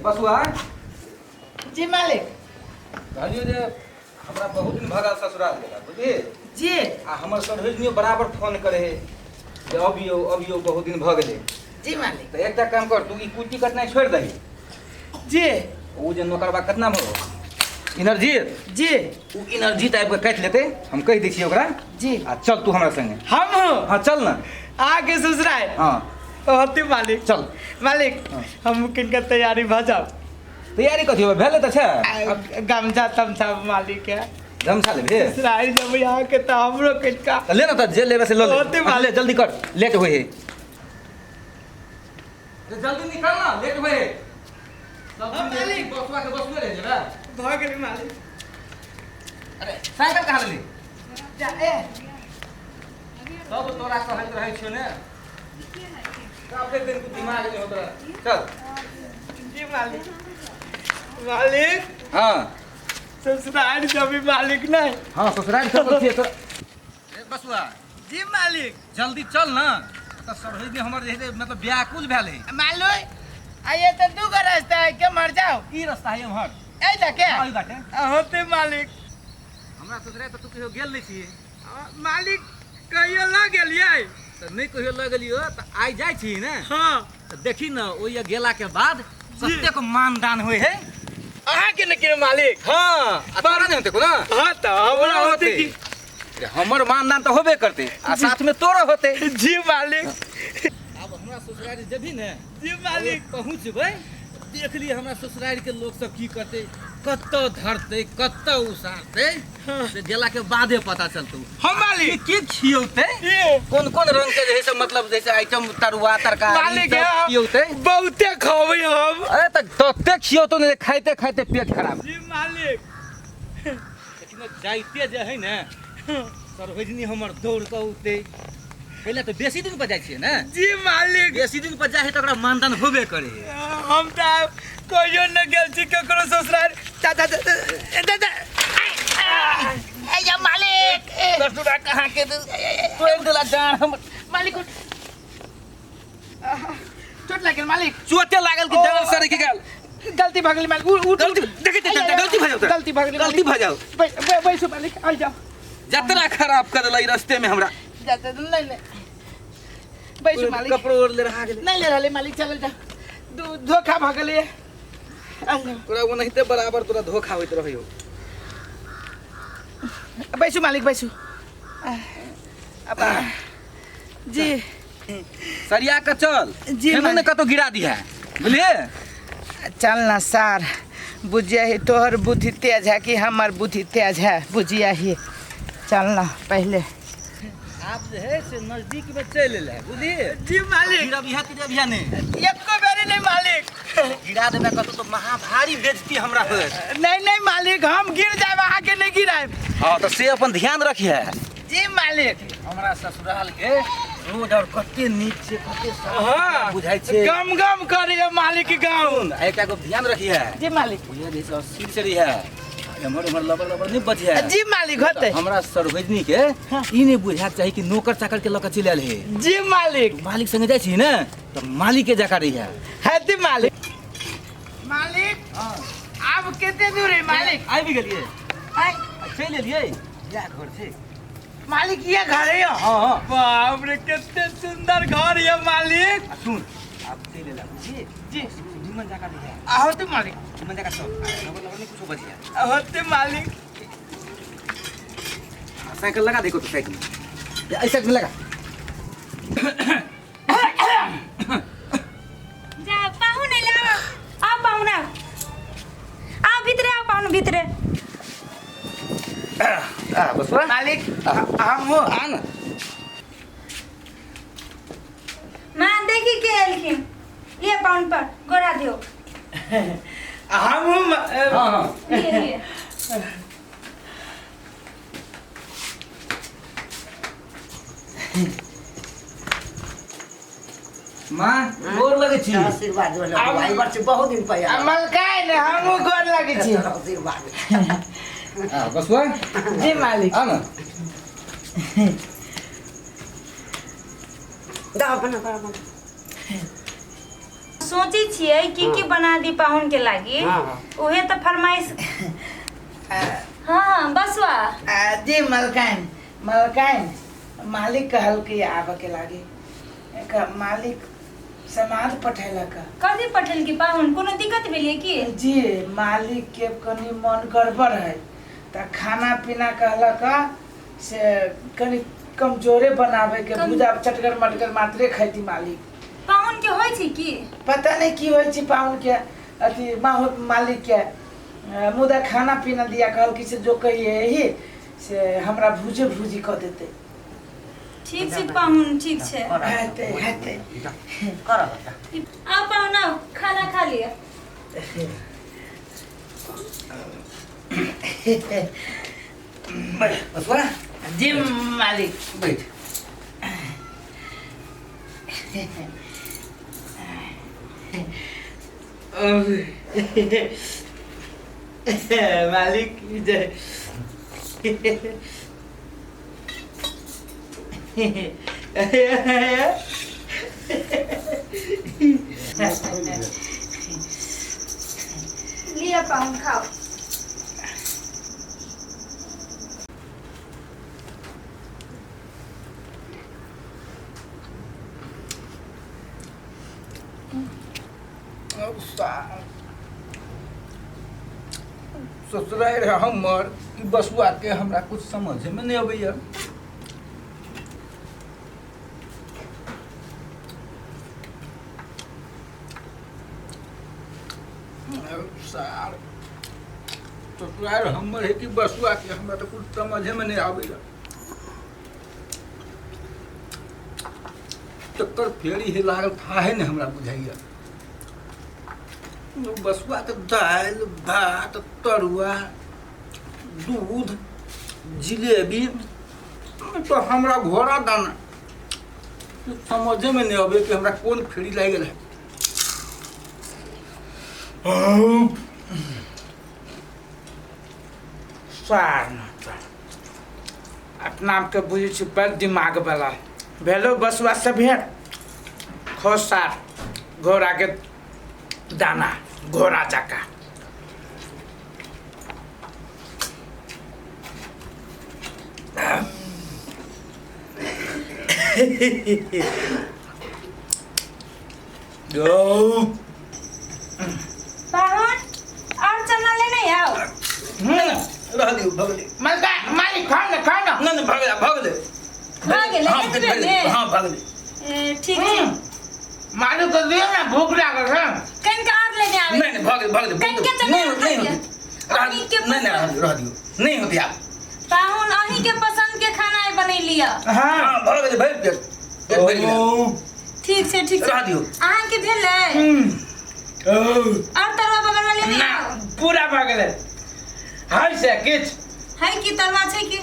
बसुआ। जी मालिक। कहलियो जे हमरा बहुत दिन भऽ गेल ससुराल गेला, बुझलियै? जी। आ हमर सरहोजनियो बराबर फोन करे है जे अबियौ अबियौ, बहुत दिन भऽ गेलै। जी मालिक। तऽ एकटा काम कर, तू ई कुट्टी कटनाइ छोड़ि दही। जी। ओ जे नौकरबा कतना भऽ इनरजीत। जी। ओ इनरजीत आबि कऽ काटि लेतै, हम कहि दै छियै ओकरा। जी। आ चल तू हमरा संगे। हम? हाँ, चल ना। आके ससुराल? हाँ। होते मालिक। चल। मालिक। हाँ। हम किनका तैयारी भऽ जाओ। तैयारी कथी होबे भेलै तऽ छै। गमछा तमछा मालिक है। गमछा लेबे? ससुराल जब यहाँ के तऽ हमरो किनका। तऽ ले ना, तऽ जे लेबे से लऽ ले। होते मालिक। ले, जल्दी कर, लेट होइ है। जल्दी निकल ना, लेट होइ है। सब हाँ, मालिक। बसुआ के बसुए रह जेबे। भऽ गेलै मालिक। अरे, साइकिल कहाँ लेली? जा ए। सब तोरा कहैत रहै छियौ ने, काफी दिन के दिमाग नहीं होत रहा। चल। जी मालिक। मालिक। हाँ। ससुराल जब मालिक नहीं। हाँ, ससुराल चल छियै तोरा। ए बसुआ। जी मालिक। जल्दी चल ना, तऽ सरहोज हमर जे है मतलब व्याकुल भेल है। मालूम आइए तो दू गो रास्ता है के मर जाओ। ई रास्ता है एम्हर। ए लके। हाँ, ई बाटे। होते मालिक। हमरा ससुराल तऽ तू कहियो गेल नहि छी। मालिक कहियो लऽ गेलियै? तऽ नहि कहियो लऽ गेलियो तऽ आइ जाइ छी ने। हाँ। तऽ देखी ने, ओहि गेला के बाद कतेक मानदान होइ है। अहाँके ने के मालिक? हाँ, आ तोरा नहि होतै कोनो? हाँ, तऽ हमरा होतै की। अरे, हमर मानदान तऽ होबे करतै आ साथ में तोरो होतै। जी मालिक। आब हमरा ससुराल जेबही ने? जी मालिक। पहुँचबै, देख लियै हमरा ससुराल के लोक सब की करतै, कतऽ धरतै, कतऽ उसारतै, से गेला के बादे पता चलतौ। हम मालिक। की खियौतै, ये। कोन कोन रंग के जे है से मतलब जैसे आइटम, तरुआ, तरकारी मालिक सब है। खियौतै। बहुते खबै हम। अरे, तऽ तते खियौतौ ने जे खाइते खाइते पेट खराब। जी मालिक। लेकिन जाइते जे है ने, सरहोजनी हमर दौड़ कऽ औतै। पहिले तऽ बेसी दिन पर जाइ छियै ने। जी मालिक। बेसी दिन पर जाइ है तऽ ओकरा मानदान होबे करे है। हम तऽ कहियो न गेल छी ककरो ससुराल। दादा दादा, मालिक। ससुरा कहाँ के तोड़ि देला डाँड़ हमर। मालिक, उठ। चोट लागल मालिक? चोटे लागल कि डाँड़ सड़कि गेल। गलती भऽ गेल मालिक, उठ उठ। गलती देखै छियै, गलती भऽ जाउ। गलती भऽ गेल। गलती भऽ जाउ। बैसू मालिक, आइ जाउ। जतरा खराब कर देला ई रस्ते में हमरा। जा जा, नहीं नहीं, बैसू मालिक। कपड़ो ओढ़ ले रहा गेलै। नहीं ले रहले मालिक, चलल जा। धोखा भऽ गेलै, आइ जाउ। तोरा ओनाहिते बराबर तोरा धोखा होइत रहै हो। बैसू मालिक, बैसू। अब जी। सरिया के चल। जी, फेनो ने मालिक। कतौ गिरा दिहा, बुझलिए? चल ना सार, बुझिया ही तोहर बुद्धि तेज है कि हमार बुद्धि तेज है, बुझिया ही। चल ना पहले। आप जे है से नजदीक में चलि एलै, बुझलिए? जी मालिक। गिरबिहा तिरबिहा नहि। एको बेरी नहीं मालिक। गिरा देबै कतौ तऽ महाभारी बेइज्जती हमरा होयत। नहीं नहीं मालिक, हम गिर जाए, अहाँ के नहीं गिराए। हाँ, तऽ से अपन ध्यान रखिहे। जी मालिक। हमरा ससुराल के रोड और कते नीक छै, कते साफ हाँ। बुझाइ छै। गम गम करिए मालिक गाँव। सुन, आ एकटा गप ध्यान रखिहे। जी मालिक। बुझिया जे सब सीट से रहिहे, एम्हर उम्हर लबर लबर नहि बजिहे। जी मालिक, होते। हमरा सरहोजनी के ई नहि बुझाक चाही कि नौकर चाकर के लऽ कऽ चलि आयल हे। जी मालिक। मालिक संगे जाइ छी ने तऽ मालिक के जकाँ रहिहे। हेती मालिक। मालिक, आब कते दूर है मालिक? आबि गेलियै। आइ। चलि एलियै, इएह घर छै। मालिक, ये घर है? हाँ हाँ। बाप रे, कितने सुंदर घर है मालिक। आ सुन, आब चलि एला, बुझलियै? जी। निमन जकाँ रहिहे। होते मालिक। निमन जकाँ चल, लबर लबर नहि कुछो बजिहे। होते मालिक। साइकिल लगा देखो तो साइकिल में, ऐसा साइड में लगा। जा पाहुन अइला, आओ पाहुन, आओ आओ, भीतरे आओ पाहुन, भीतरे। आ बसवा। मालिक, हम हो। आ ना। माँ, देखी के एलखिन। लिए पाहुन पर गोरा दियो। हम हूँ। हाँ हाँ। लिए लिए। माँ, गोर लगै छी। आशीर्वाद वाला भाई वर्ष बहुत दिन पर आयल। मलकाय ने, हमहूँ गोर लगै छी। आशीर्वाद। आ बसुआ। जी मालिक। आ ना। दा अपना बराबर। सोचै छियै की की बना दी पाहुन के लागी। हाँ, हाँ। उहे तऽ फरमाइश। हाँ हाँ बसवा। जी मलकाइन, मलकाइन मालिक कहलकै आबऽ के लागी। एक मालिक समाद पठेलक। कथी पठेलकै पाहुन? कोनो दिक्कत भेलै की? जी मालिक के कनि मन गड़बड़ है तऽ खाना पीना कहलक से कनि कमजोरे बनावे के, भुजा चटगर मटगर मात्रे खैती मालिक। पाहुन के होइ छै की? पता नहीं की होइ छै पाहुन के, अथी माहु मालिक के। मुदा खाना पीना दिया कहल कि से जो कहिए ही से हमरा भूजे भूजी कऽ देते। ठीक छै पाहुन, ठीक छै। हेतै हेतै। कर बच्चा। आउ पाहुन आउ, खाना खा लिअ। बैठ बसवा। जी मालिक। बैठ। मालिक जय। लिअ पाहुन खाउ। ससुरारि हमर कि बसुआ के हमरा कुछ समझे में नहीं अबैया। सार ससुरारि हमर है कि बसुआ के हमरा तो कुछ समझे में नहीं आबैया। चक्कर फेरी हे लागल थाहे नहीं हमरा बुझाइया। बसुआ के दालि भात तरुआ दूध जिलेबी तो हमरा घोड़ा दाना समझे में नहीं अबे कि हमरा कौन फेरी लागि गेल है। सार अपना आपके बुझै छी बड़ दिमाग वाला भेलो बसुआ से भेंट। खो सार घोड़ा के दाना घोड़ा जका। पाहुन और चना लेने आओ। रह दियो भगले। मलका मालिक खाओ ना, खाओ ना। नहीं नहीं भगले भगले। भगले, हाँ, एतबे भगले, ने? हाँ भगले। ठीक छै। मालिक को दियो ना, भूख लागल है। कनिका और लेने आवे। नहीं नहीं भगले भगले। कनिका चना नहीं और नहीं लिअ। होती। अहीं के नहीं नहीं पसंद। रह दियो, नहीं होती आप। पाहुन अहीं के पसंद के खाना आइ बनेलियै। हाँ। हाँ, भगले भरि पेट। पेट भरि गेल। ठीक छै, ठीक छै। रह दियो। अहाँ के भेलै? और तरुआ बगल लेने ना, आउ। पूरा भगले। है से किछ। है की तरुआ छै की?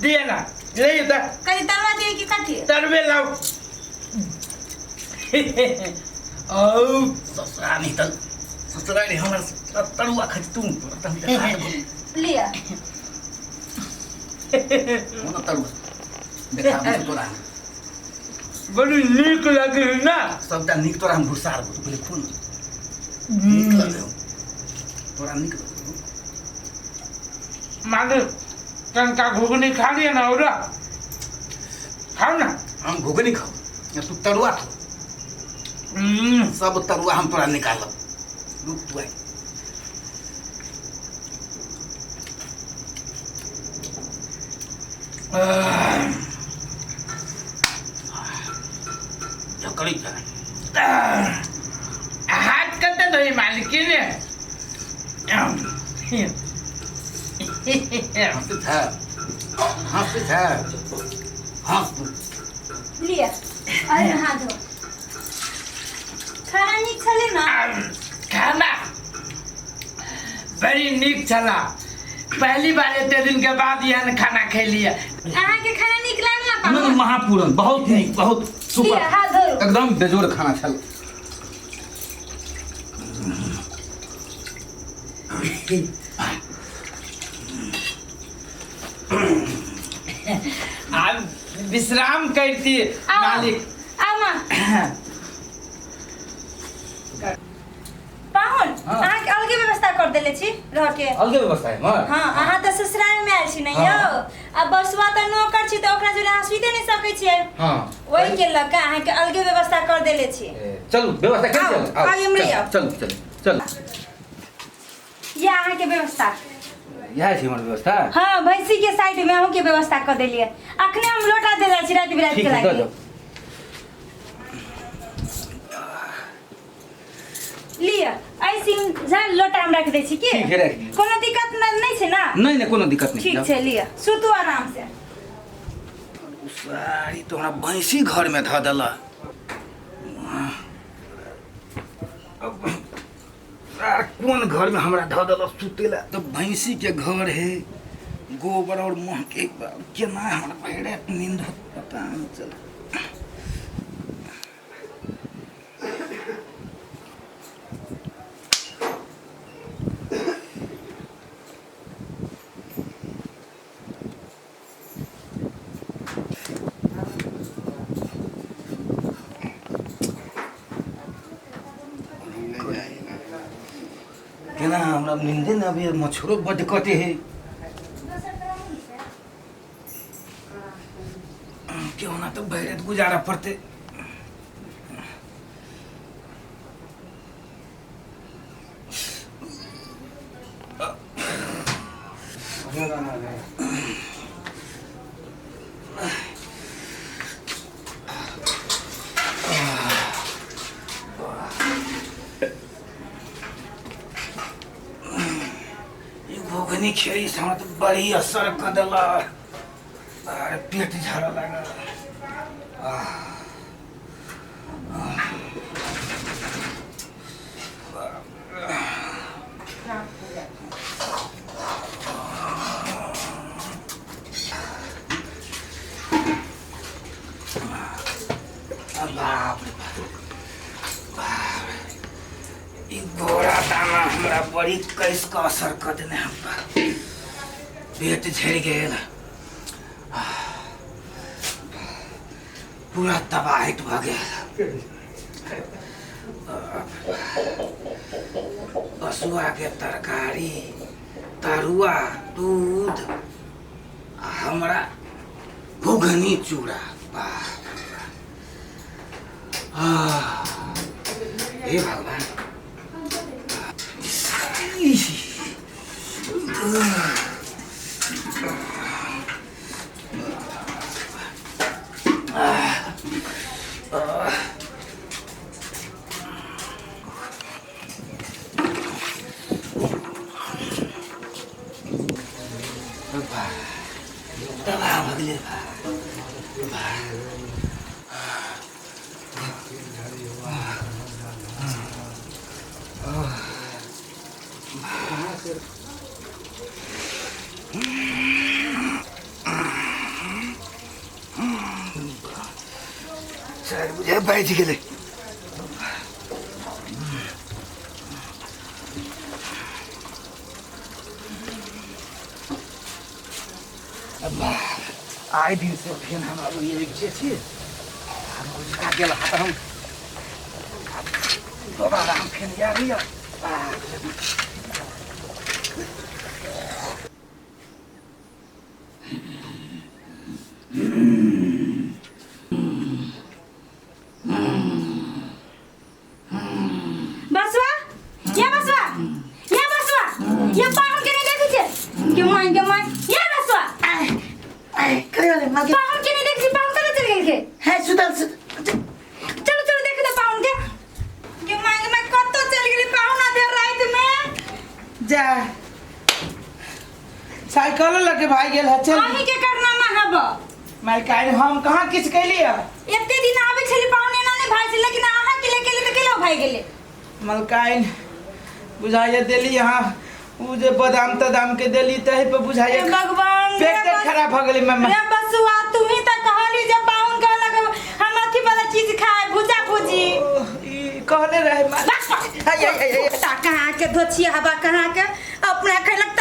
दिए ना, ले त। कनि तरुआ दिए की कथी? तरुए लाउ। औ ससुरा नहीं त ससुरा रे हमरा तरुआ खाइ तू त हम त खा लेबो। लिअ। कोन तरुआ देखाबै छी तोरा। बड़ी नीक लगे ना। सबटा नीक तोरा हम घुसार देबो, तू पहिले खो न। नीक लगे तोरा, नीक लगे। मालिक तनका घुघनी खा लिअ ना, और खाओ ना। हम घुघनी खाओ या तू तरुआ खाओ। सब तरुआ हम तोरा निकालब। रुक तू आइ। करी हाथ कते धोई मालिक ने? हंसैत है, हंसैत है, हंस तू। लिअ, अरे हाथ धो। खाना नीक छलै ना? खाना बड़ी नीक छला। पहली बार एते दिन के बाद एहन खाना खेलिए। अहाँ के खाना नीक लागल ना नहीं, पाहुन? महापूरन बहुत नीक, बहुत सुपर। लिअ, हाथ धो। एकदम बेजोड़ खाना छल। आब विश्राम करती आओ। मालिक। आओ माँ। देले छी रह के। अलगे व्यवस्था है हमर? हाँ, अहाँ तऽ ससुराल में आयल छी ने यौ। आ बसुआ तऽ नौकर छी, तऽ ओकरा जोड़े अहाँ सुते नहि सकै छियै। हाँ। ओहि के लऽ कऽ अहाँके अलगे व्यवस्था कर देले छी। ए, चलू व्यवस्था कर। आउ, चलू, आउ, आउ, इम्हरे चलू, आउ। चलू चलू चलू। यह अहाँके व्यवस्था। इएह छै हमर व्यवस्था। हाँ, भैंसी के साइड में अहूँ के व्यवस्था कर देलियै। अखने हम लोटा देले छी राति बिराति ठीक के है, दऽ लागी। जाउ। लिअ, ऐसी जान लोटा हम रख दै छी की। ठीक है, राखि दियौ। कोनो दिक्कत नहि छै ना? नहि नहि, कोनो दिक्कत नहि। ठीक छै, लिअ, सुतू आराम से। साड़ी तो हमरा भैंसी घर में धऽ देला। आर कोन घर में हमरा धऽ देला सुते ला? तो भैंसी के घर है, गोबर और मुँह के, केना हमरा भरि राति नींद होत पता नहीं चल। केना हमरा नींदे न अभी, मच्छरो बड्ड कटे है। केहुना तो भरि राति गुजारा पड़तै। ई घुघनी खेड़ी से हमरा तऽ बड़ी असर कऽ देलक। अरे, पेट झड़ऽ लागल। बाप रे बाप, बाप रे। ई घोड़ा दाना हमरा बड़ी कैस कऽ असर कऽ देने हम पर। पेट झड़ि गेल, पूरा तबाहित भऽ गेल। बसुआ के तरकारी, तरुआ, दूध आ हमरा घुघनी चूड़ा। बाप रे बाप। आह, हे भगवान। इह, तबाह भऽ गेलै। 4 बजे बाजि गेलै। आइ दिन से फेर हम आब जे छी, हम गुजरा गेल तऽ हम दोबारा हम फेर आबैया। बसवा, ये बसवा, ये बसवा, ये पाहुन के नहीं देखै छै के माय के माय। ये बसवा। कहियो रे माँ के। पाहुन के नहीं देखै छै? पाहुन कतऽ चलि गेल के? है सुतल सुतल। चलो चलो, देख दे पाहुन के। के माय के माय, कतऽ चलि गेलै पाहुन आधे राति में? जा, साइकिल लगे भाई गेल है, चल। अहीं के करनामा हब। माय, काल्हि हम कहाँ किछु कैलियै? एते दिन आबै छलै पाहुन, एना नहि भाइ छै, लेकिन अहाँ के लेके एलै तऽ केना भागि गेलै? मलकाइन बुझाइए देली यहाँ उ जे बादाम तादाम के देली, तही पे बुझाइए हे भगवान। पेट रे तक खराब हो गेलै मम्मा। रे बसुआ, तुम्ही तऽ कहली जे पाहुन कहलक हम अथी वाला चीज खाए, भुजा भुजी। ओह, ई कहने रहे माँ। हाय, हाय, हाय, हाय। ता कहाँ के धोछिया हवा, कहाँ के अपना खैलक।